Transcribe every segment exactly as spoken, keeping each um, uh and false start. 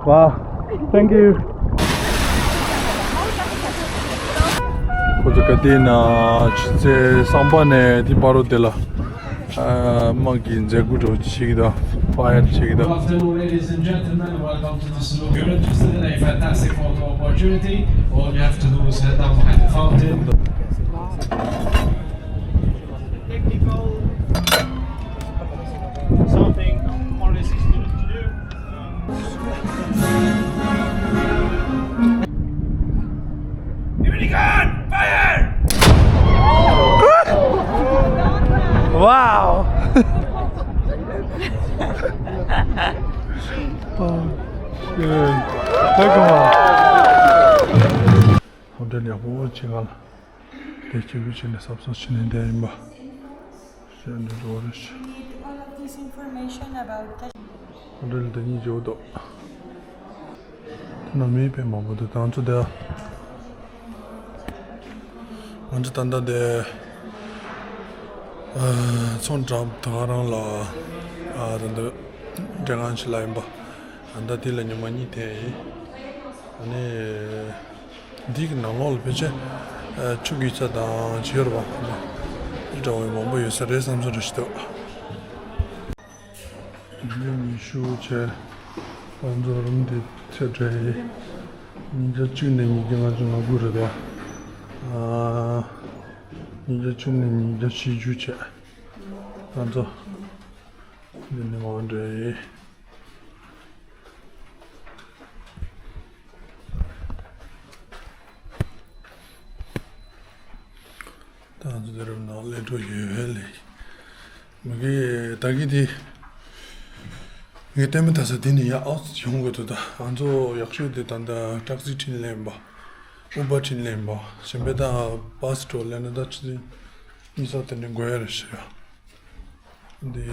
Wow, thank you. ཁོ་ཚོ་ག་དེ་ན་ཆུ་ཚོད་གསུམ་པ་ནས་དེ་བར་དུ་དེ་ལ་དམག་གི་མཛད་སྒོ་འདྲ་བོ་བྱེད་ཀྱི་འདུག་ཕ་ཡར་བྱེད་ཀྱི་འདུག Good afternoon, ladies and gentlemen. Welcome to the Sulu Gurung. This is a fantastic photo opportunity. All you have to do is head down behind the fountain. Technical something, more or less, is to do. American, fire! Wow! Oh, shit. Look at that. ཧོ་ཊེལ་ཡག་པོ་ཅིག་ག་ལ་དེ་སྐྱིད་པོ་བྱས་ནས་གཟབ་གཟབ་བྱས་ནས་བསྡད་ཡིན་པ། ཤ་འདི་འགྲོ་རེ་ཤ། Need all of this information about the ཧོ་ཊེལ་འདི་གཉིས་བརྗེ་པོ་འདུག་དེ་ན་མི་དཔེ་མང་པོ་འདུག་ང་ཚོ་དེ། ང་ཚོ་ད་ལྟ་དེ། ཨ། ཚོང་འགྲམ་ད་ག་རང་ལ། ཨ། ད་ལྟ་འདྲེ་ངན་ཞིག་ལ་ཡིན་པ། ད་ལྟ་དེ་ལ་ཉི་མ་གཉིས་ཐེངས་ཡིན། ཨ་ནི། འདི་གི་ནང་ལོགས་ལ་ཕལ་ཆེར་ཆུ་རྒྱུས་ཚད་དང་ཅི་ཡོད་རེད་པ། འདི་འདྲ་བའི་མང་པོ་ཡོད་ས་རེད་བསམ་ས་རེ་ཞིག་འདུག་ཉིན་ཉི་ཤུ་བྱས། ང་ཚོ་རུམ་འདི་ཚད་གྲས་ཡིན། ཉིས་བརྒྱ་བཅུ་ནས་ཉིས་བརྒྱ་ལྔ་བཅུ་ང་དགུ་རེད་དོ། ཨ། ཉིས་བརྒྱ་བཅུ་ནས་ཉིས་བརྒྱ་བཞི་བཅུ་བྱས། ང་ཚོ་འདི་ནས་མར་འགྲོ་ཡིན། ད་ང་ཚོ་འདི་རུ་ནང་ལས་འགྲོ་ཡོད་ལེ། མི་གི་ད་གི་དེ། ངས་ལྟད་མོ་ལྟ་ས་དེ་ནས་ཡར་ཨའུ་ཡོང་དགོས་འདུག་ད་ང་ཚོ་ཡག་ཤོས་དེ་ད་ལྟ་ཊེག་སི་ཁྲིད་ལེན་པ། ཨུ་བར་ཁྲིད་ལེན་པ། གཞན་པ་ད་བྷ་སི་འགྲོ་ལེན་ན་ད་ཆུ་ཚོད་གཉིས་གསུམ་དེ་འདྲ་འགོར་ཡ་རེད་ཤག་འདི་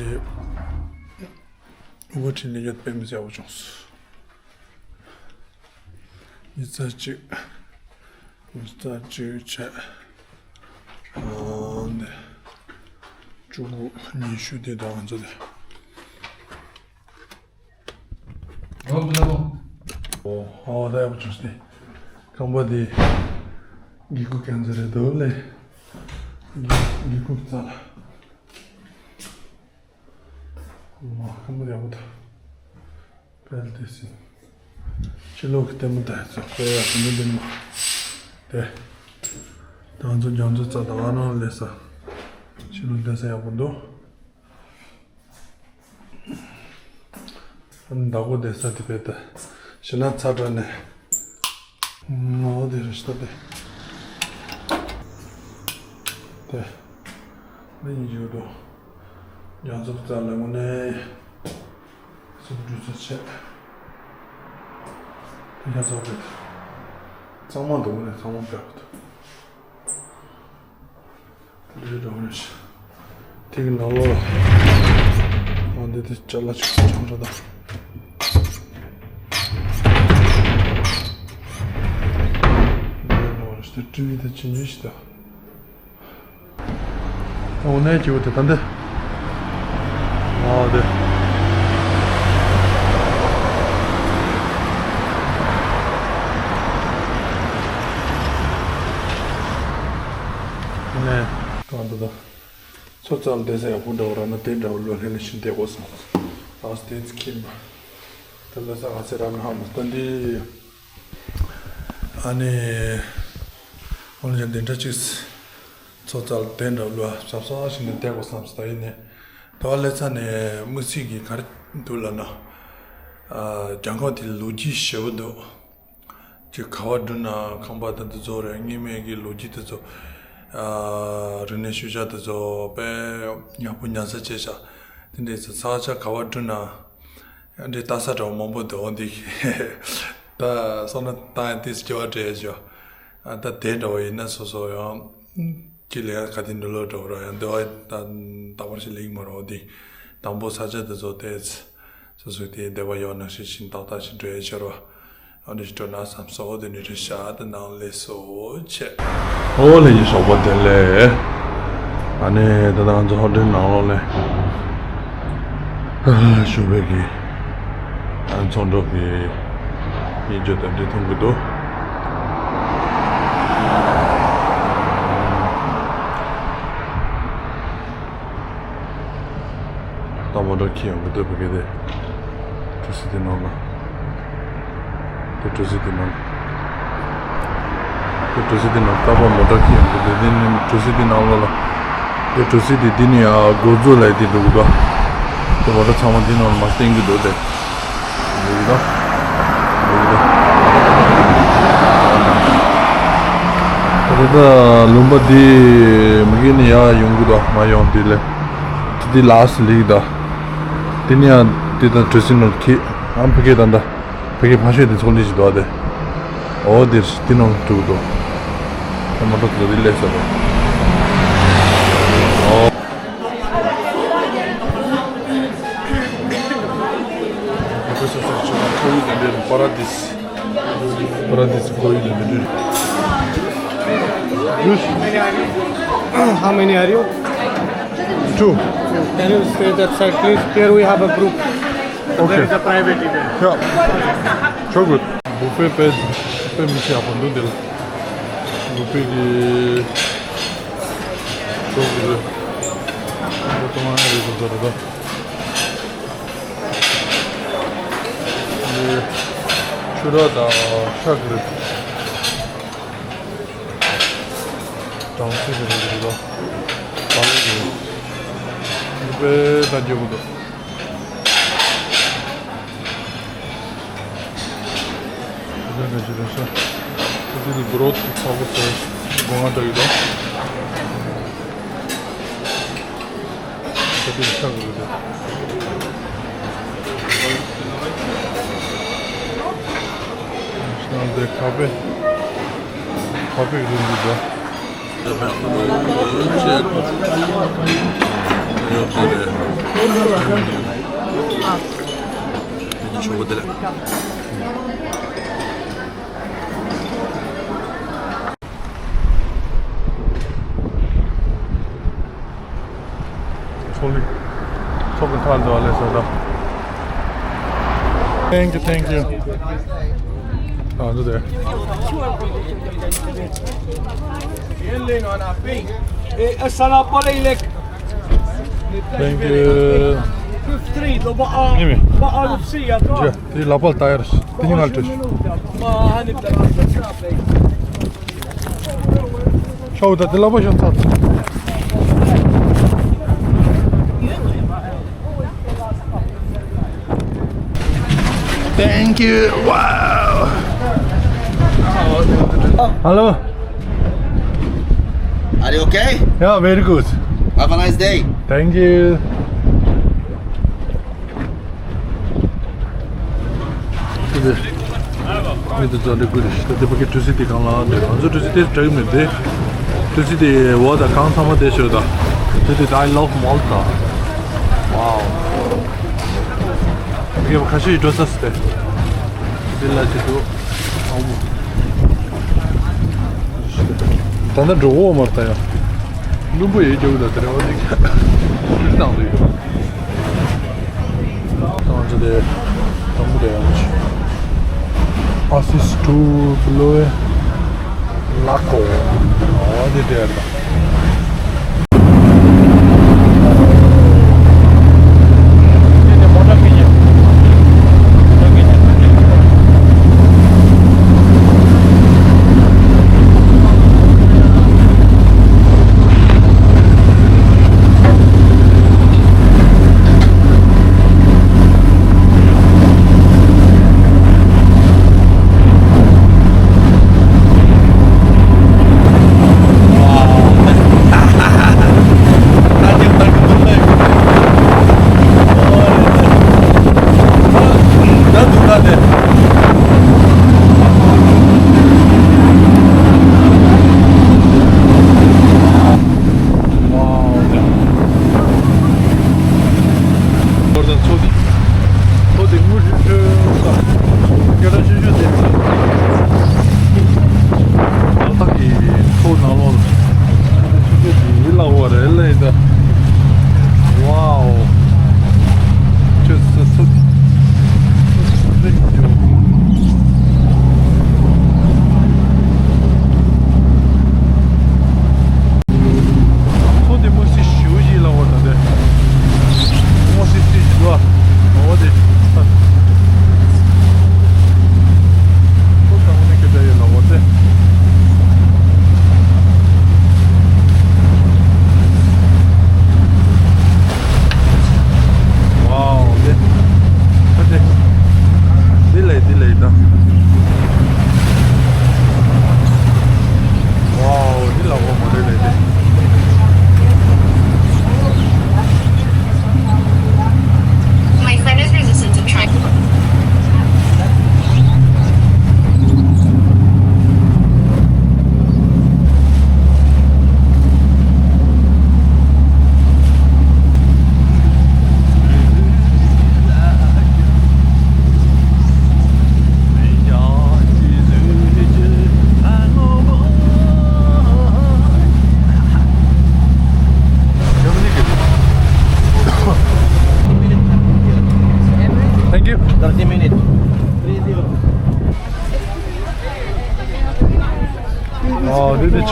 ཨུ་བར་ཁྲིད་ལེན་ཡོད་པས་མི་ཚེ་ཡག་པོ་བྱུང་སོང་། ཉི་ཚེ་གཅིག་ཉི་ཚེ་གཅིག་བྱས། ཨ་ནི། བཅུ་དགུ་ཉི་ཤུ་དེ་དང་ང་ཚོ་དེ། ཨོ་ཨོ་ད་ཡག་པོ་བྱུང་སྟེ། ཁང་པ་དེ་དགེ་སྐོས་ཁང་ཚན་རེད་འདུག་ལེ། དགེ་དགེ་སྐོས་ཀྱི་རྩ་ལ། མ་ཁ་མོ་ཡག་པོ་ད། དཔལ་ལྡན་སྲིད། ཕྱི་ལོགས་ཀྱི་ལྟད་མོ་ད་ཚོ་དཔེ་ཡག་པོ་འདུག་འདི་ནི་མ། དེ། ད་ང་ཚོ་རྒྱ་མཚོ་རྩ་དང་ཨ་ནང་སླེབས་ས། ཕྱི་ལོགས་བསྡད་ས་ཡག་པོ་འདུག་བདག་པོ་བསྡད་ས་དེ་བས་ད། ཕྱི་ནང་ཚ་དྲགས་ནས། ངོ་བོ་དེ་རེ་ཞིག་ལྟ་དེ། དེ། མི་གཉིས་ཀྱི་འགྲོ། རྒྱ་མཚོ་རྩ་ལ་དངོས་གནས། སུ་འགྲུལ་ཚོ་བྱས། དེ་རྒྱ་མཚོ་རེད། གཙང་མ་འདུག་ནས་གཙང་མ་འབེབས་འདུག་འདི་འགྲོ་རེ་ཞིག་དེ་གི་ནང་ལོགས་ལ། ཨ་འདི་དེ་ཅ་ལག་ཅིག་ཚོ་ཆུང་འདྲ་དང་། འདི་འགྲོ་རེ་ཞིག་དེ་ཀྲི་བི་དེ་ཅི་ཉོས་ཤིག་དང་། འོ་ནས་ཀྱི་འོ་དེ་ད་འདི། ཨ་དེ། ནས་གང་འདུག་ད། ཚོ་རྩལ་བསྡད་ས་ཡག་པོ་འདྲ་བོ་རག་ན་དེ་འདྲ་བོ་ལོ་ལྷན་ལ་ཕྱིན་བསྡད་དགོས་སོང་། ཨ་སྟེ་ཁྱིམ་པ། དེ་ལ་ས་ག་ཚེ་རག་ན་ཧ་མ་སྟོན་དེ། ཨ་ནི། འོ་ལ་ཅན་དེ་འདྲ་ཅིག་ཚོ་རྩལ་དེ་འདྲ་ལོ་ཟབ་ས་ཞིག་ནས་བསྡད་དགོས་བསམ་སོང་ད་ཡིན་ནས། དེ་བ་ལས་ས་ནས་དམིགས་བསལ་གྱི་ག་རེ་འདུག་ལབ་ན། ཨ་རྒྱ་གར་དེ་ལོ་རྒྱུས་ཞེ་པོ་འདུག་ཅིག་ག་བ་འགྲོ་ན་ཁང་པ་དང་དེ་ཚོ་རེད། སྔོན་མའི་གི་ལོ་རྒྱུས་དེ་ཚོ། ཨ་རིག་གནས་ཤུལ་བཞག་དེ་ཚོ་དཔེ་ཡག་པོ་ཉར་ཚགས་བྱས་ཤག་དེ་འདྲའི་ཚོ་ས་ཆ་ག་བ་འགྲོ་ན། འདི་ལྟ་ས་འདྲ་བ་མང་པོ་འདུག་འོ་འདི་གི་ད་སོང་ན་ད་ཡང་དེ་སྐྱེ་བ་སྤྲད་ཡ་ཞོ། ཨ་ད་དེ་འདྲ་བ་ཡིན་ན་སོ་སོ་ཡང་ཁྱི་ལས་ཡང་ག་དེ་འདྲ་ལོ་འདྲ་བ་ར་ཡང་འདི་བ་ད་རྟག་པར་ཞིག་ལེགས་མ་རོ་འདི། དང་པོ་ས་ཆ་དེ་ཚོ་དེ་སོ་སོའི་དེ་བདེ་བ་ཡོད་ན་ཤི་ཤིན་ཏག་ཏག་ཞིག་འགྲོ་ཡ་ཆེ་རོ། ཨ་འདྲ་ཞིག་འགྲོ་ན་བསམ་སོ་དེ་ནི་རེ་ཤ་དེ་ནང་ལས་སོ་ཆེ། ཨོ་ལེ་ཡི་ཞོགས་པ་བདེ་ལེགས། ཨ་ནི་ད་ལྟ་ང་ཚོ་ཧོ་ཊེལ་ནང་ལོགས་ནས། ཞོགས་པའི་གི་ཨ་ཚོང་འགྲོ་གི་ཡིན་རྒྱུ་དེ་འདྲ་མཐོང་གི་འདུག་ད་མོ་ཊ་ཁྱེར་ཡོང་གི་འདུག་བོད་སྐད་དེ། གྲུ་གཟིངས་དེ་ནང་ལ། དེ་གྲུ་གཟིངས་དེ་ནང་། དེ་གྲུ་གཟིངས་དེ་ནང་རྟག་པར་མོ་ཊ་ཁྱེར་ཡོང་གི་འདུག་དེ་ནི་གྲུ་གཟིངས་དེ་ནང་ལོགས་ལ། དེ་གྲུ་གཟིངས་དེ་འདི་ནི་ཨ་འགོ་འཛུགས་ལ་དེ་འགྲོ་གི་འདུག་དེ་མོ་ཊ་ཚང་མ་འདི་ནང་ལ་མར་བསྟན་གི་འདུག་དེ། འགྲོ་གི་འདུག་འགྲོ་གི་འདུག་ད་ལྟ་ལུང་པ་འདི་མ་གི་ནི་ཡར་ཡོང་གི་འདུག་མར་ཡོང་དེ་ལས། དེ་འདི་ལགས་སུ་ལེགས་ད། དེ་ནི་ཡང་དེ་དང་གྲུ་གཟིངས་ནང་ཁྱེར། ཨ་ཕ་གི་ད་ལྟ། ཕ་གི་ཕ་ཤོད་དེ་ཚོགས་ལས་ཞིག་འདུག་ཨ་དེ། འོ་དེ་དེ་ནང་འགྲོ་གི་འདུག་ད་མོ་ཊ་ཚོ་དེ་སླེབས་ས་རེད། འོ། Paradis. Paradis. How many are you? Two. Can you stay that side, please? Here we have a group. Okay. There is a private event. Yeah. So good. Buffet དཔེ་དཔེ་མི་ཆེ་བ་འདུག་འདི་ལ། Buffet གི་ཆོག་གི་རེད། ཁོ་ཐོག་མ་རེད་འདུག་ད་རེད་ད། འདི་ཆུ་ར་དང་ཤ་གི་རེད། གྲང་སེ་གི་རེད་འདུག་ད། གང་གི་རེད། འདི་དཔེ་ད་རྒྱས་པོ་འདུག་དེ་འདྲ་ཞིག་རེད་ཤག་དེ་ལ་བྲོ་ཐི་ཚ་པོ་ཟེར་སྒོ་ང་འདྲ་གི་འདུག་དེ་དེ་ཆག་གི་འདུག་ཤག་དེ་ཁ་ཕེ་ཁ་ཕེ་རེད་འདུག་ད། ཚོགས་ལི། ཚོགས་ཀྱི་མཐའ་འདུག་ཨ་ལེ་སོ་ད། Thank you, thank you. ཨ་འདུག་དེ། Thank you. ཨེ་མི། དེ་ལག་པ་ལ་ལྟ་ཡར། དེ་ནི་ང་ལ་སྤྲད། ཤོག་ད་དེ་ལག་པ་ཤོག་ཚར། Thank you. Wow. Hello. Are you okay? Yeah, very good. Have a nice day. Thank you. དེ་མི་དེ་ཚོ་འདྲ་དགོས་རེད། ད་དེ་ཕ་གི་གྲུ་གཟིངས་དེ་གང་ལ་འདྲ། ང་ཚོ་གྲུ་གཟིངས་དེ་འདྲ་གི་མེད་དེ། གྲུ་གཟིངས་དེ་འོ་ད་གང་ཚང་མ་དེ་ཤོད་ད། དེ་དེ་I love Malta. Wow. ཕ་གི་ཁ་ཤས་འགྲོ་ས་སི་དེ། དེ་ལ་ཅི་འདུག་ཨ་མོ། ད་ནི་འགྲོ་འོ་མར་ད་ཡ། ལུམ་བུ་ཡོད་རྒྱུ་ད་དེ་རེ་བ་འདི་ཁྱེར་བཏང་དུ་ཡོད། ང་ཚོ་དེ་དང་པོ་དེ་ཡང་ཆེ། Assist to Bloe Laco. ཨོ་དེ་དེ་ལ།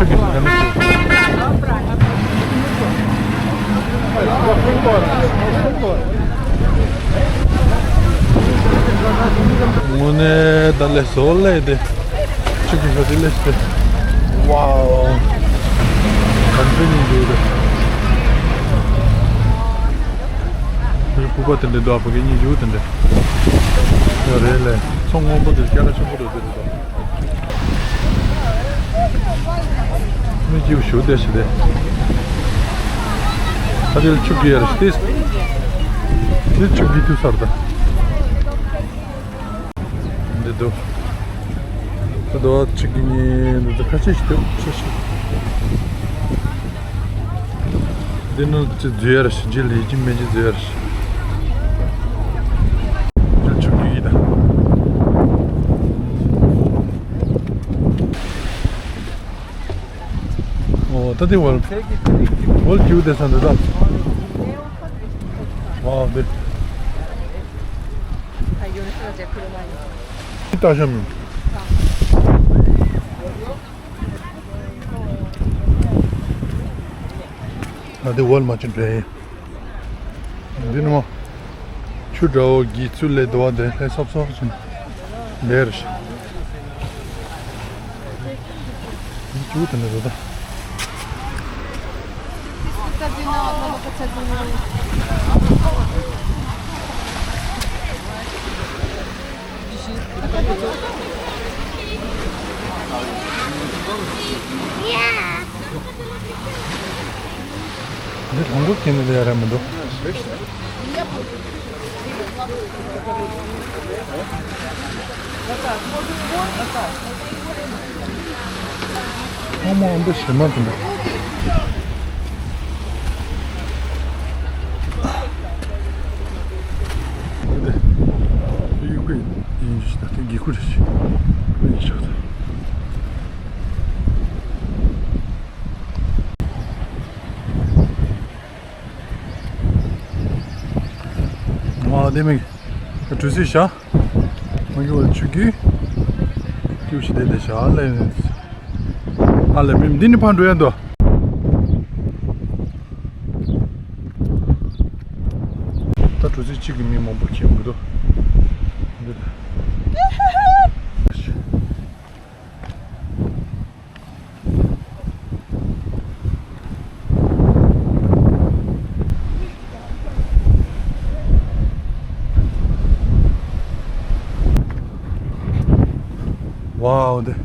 དངོས་གནས་ད་ལས་བཟོ་ལས་དེ། ཆུ་གི་ཤོ་དེ་ལས་དེ། ཝའོ། གམ་ཕི་ནི་འདུག་དེ། ཕུ་པ་དེ་འདྲ་འདུག་ཕ་གི་གཉིས་འཇུག་དེ་འདྲ། ཡོད་རེད་ལས། ཚོང་སྔོན་པོ་དེ་སྐད་གྲགས་ཆེན་པོ་རེད་དེ་འདུག་མི་སྐྱིད་པོ་ཞུ་བདེ་ཞིག་རེད། ད་དེ་ལ་ཆུ་གི་ཡར་ཞིག་དེ། དེ་ཆུ་གི་དུས་སར་ད། འདི་འདུག་ད་དོ་ཆུ་གི་ནི་འདི་ཚོ་ཁ་ཆེ་ཞིག་འདུག་ཆེ་ཞིག་འདི་ནི་ཅི་འཛུལ་ཡར་ཞིག་ཇི་ལས་ཀྱི་མེ་ཇི་འཛུལ་ཡར་ཞིག་འདི་ཆུ་གི་ཡི་ད། ཨོ་ད་དེ་ཝལ་ཝལ་ཀྱུ་དེ་སང་འདི་ད། ཝའོ་དེ། ད་ཤམ་ཡོང་། ད་དེ་ཝལ་མ་ཅིན་འདྲ་ཡིན། འདི་ནི་མ། ཆུ་དྲ་བོ་གི་ཚུལ་ལས་དུ་བ་དེ་ལྷ་སོབ་སོབ་ཅིན་ལེར་ཞིག་ཅུ་དེ་ནི་རེད་ད། འདི་ལྷུང་པོ་ཁྱེར་ནས་ལས་ར་མི་འདུག་ཨ་མ་འདི་ཞེ་མ་དེ་འདྲ། འདི་གཡུག་གི་ཡིན་ཞིག་ད་དེ་དགེ་ཁུ་རེད་ཞིག་ཡིན་ཞིག་ད། ཨ་དེ་མིན་གྲུ་སི་ཤ། མ་གི་བ་ཆུ་གི་ཀྱུ་ཤི་དེ་དེ་ཤ་ཨ་ལེ། ཨ་ལེ་མི་འདི་ནི་ཕར་འགྲོ་ཡ་འདུག་ད་གྲུ་སི་གཅིག་གི་མི་མང་པོ་ཁྱེར་མི་འདུག་འདི་ཝའོ་དེ།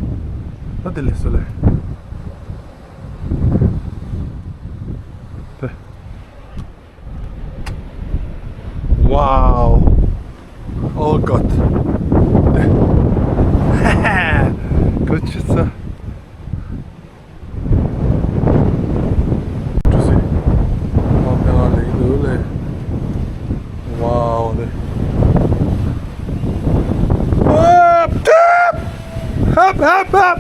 ད་དེ་ལས་སོ་ལེ། དེ། Wow. Oh God. Good shit, sir. Juicy. Oh, man, I like the way. Wow. Up, up, up, up.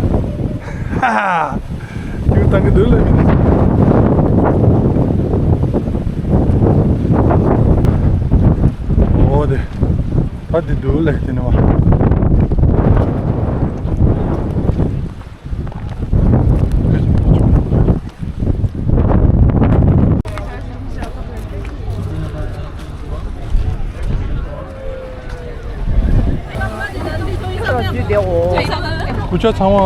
Ha ha. ཁྱོད་བཏང་གི་འདུག་ལ་མིན། འོ་དེ། ད་འདི་འདུག་ལ་དེ་ནི་བ། སྐུ་ཆ་ཚང་མ།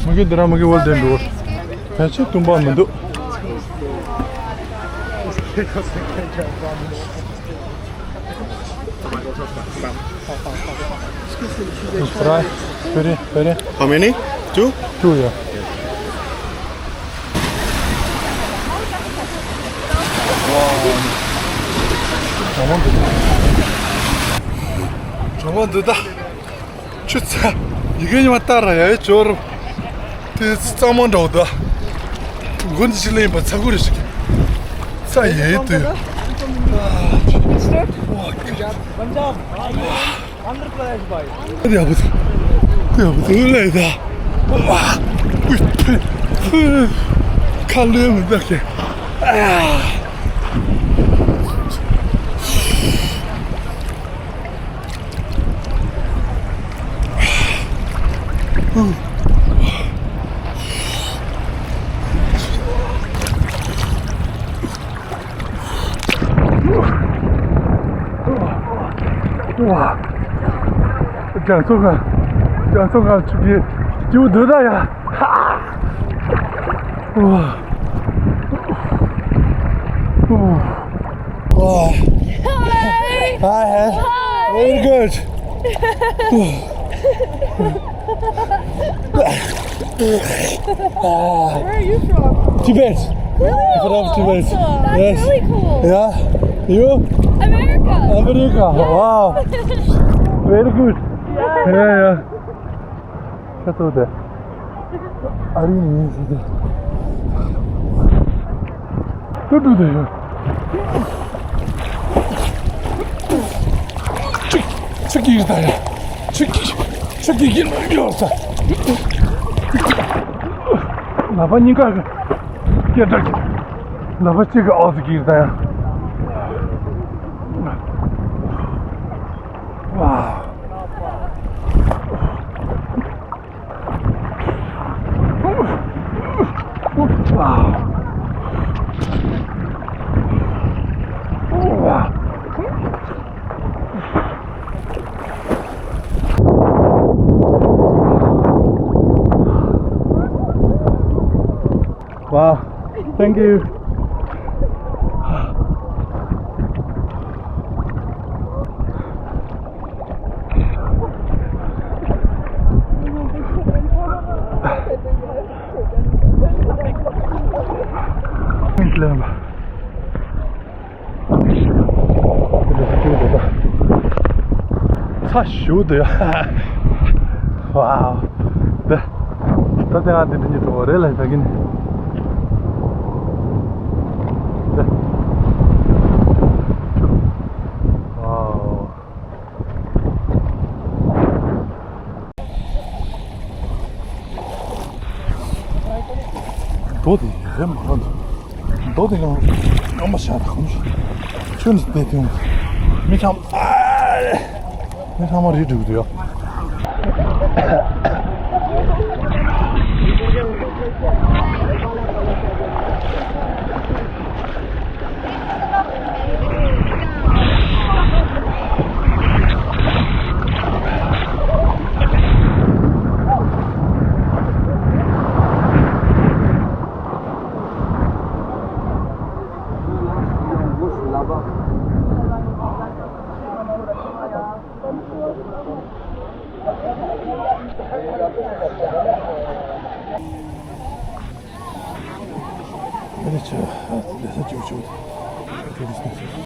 མ་གི་འདི་ར་མ་གི་ཝལ་དེ་འགྲོ། ཕལ་ཆེར་བཏུམ་པ་མི་འདུག Fry, fry, fry. How many? Two? Two, yeah. གྲང་མོ་འདུག་གྲང་མོ་འདུག་ད། ཆུ་ཚ། ཡི་གེ་ཉི་མ་ལྟར་ར་ཡ་ཡི་ཅོར། དེ་གཙང་མ་འདྲ་བོ་འདུག་མགོ་འདི་ཅི་ལེན་པ་ཚ་གུ་རེ་ཞིག་ཚ་ཡེ་ཡེ་འདུག Good job. Punjab. Andhra Pradesh, bhai. ཡག་པོ་འདུག་ཡག་པོ་འདུག་ལས་ད། ཁ་ལོས་མི་འདུག་གི། རྒྱ་མཚོ་ཁ། རྒྱ་མཚོ་ཁ་ཆུ་གི་རྒྱུ་འདུག་ད་ཡ། Hi. Hi, hi. Hi. Very good. Where are you from? Tibet. Really? From Tibet. Awesome. That's Yes. Really cool. Yeah. You? America. America. Yeah. Wow. Very good. Yeah. Yeah, yeah. That's all there. ཨ་རིའི་མི་ཟེར་ཏེ། ཏུ་ཏུ་དེ་ཡོད། ཆུ་ཆུ་ཀིར་ད་ཡ། ཆུ་ཀི་ཆུ་ཀི་ཀི་ཡོད་ས། ལ་པ་གཉིས་ཀ་གི་སྐད་གྲགས་ཀྱི། ལ་པ་གཅིག་གི་ཨོ་ཙི་ཀིར་ད་ཡ། ཝའོ། Wow, thank you. ཚ་ཞུ་དུ་ཡ། ཝའོ། དེ། ད་ལྟ་ང་འདི་འདྲ་ཉིད་འགྲོ་བ་རེད་ལ་ད་གིན། དེ། ཝའོ། རྡོ་དེ་རེད་མ་རེད། རྡོ་དེ་ཡང་སྐམ་པ་ཤ་དང་། ཁྱོད་ནི་དེ་དེ་མི་ཚང་མ་མི་ཚང་མ་རི་འགྲིག་འདུག་ཡ།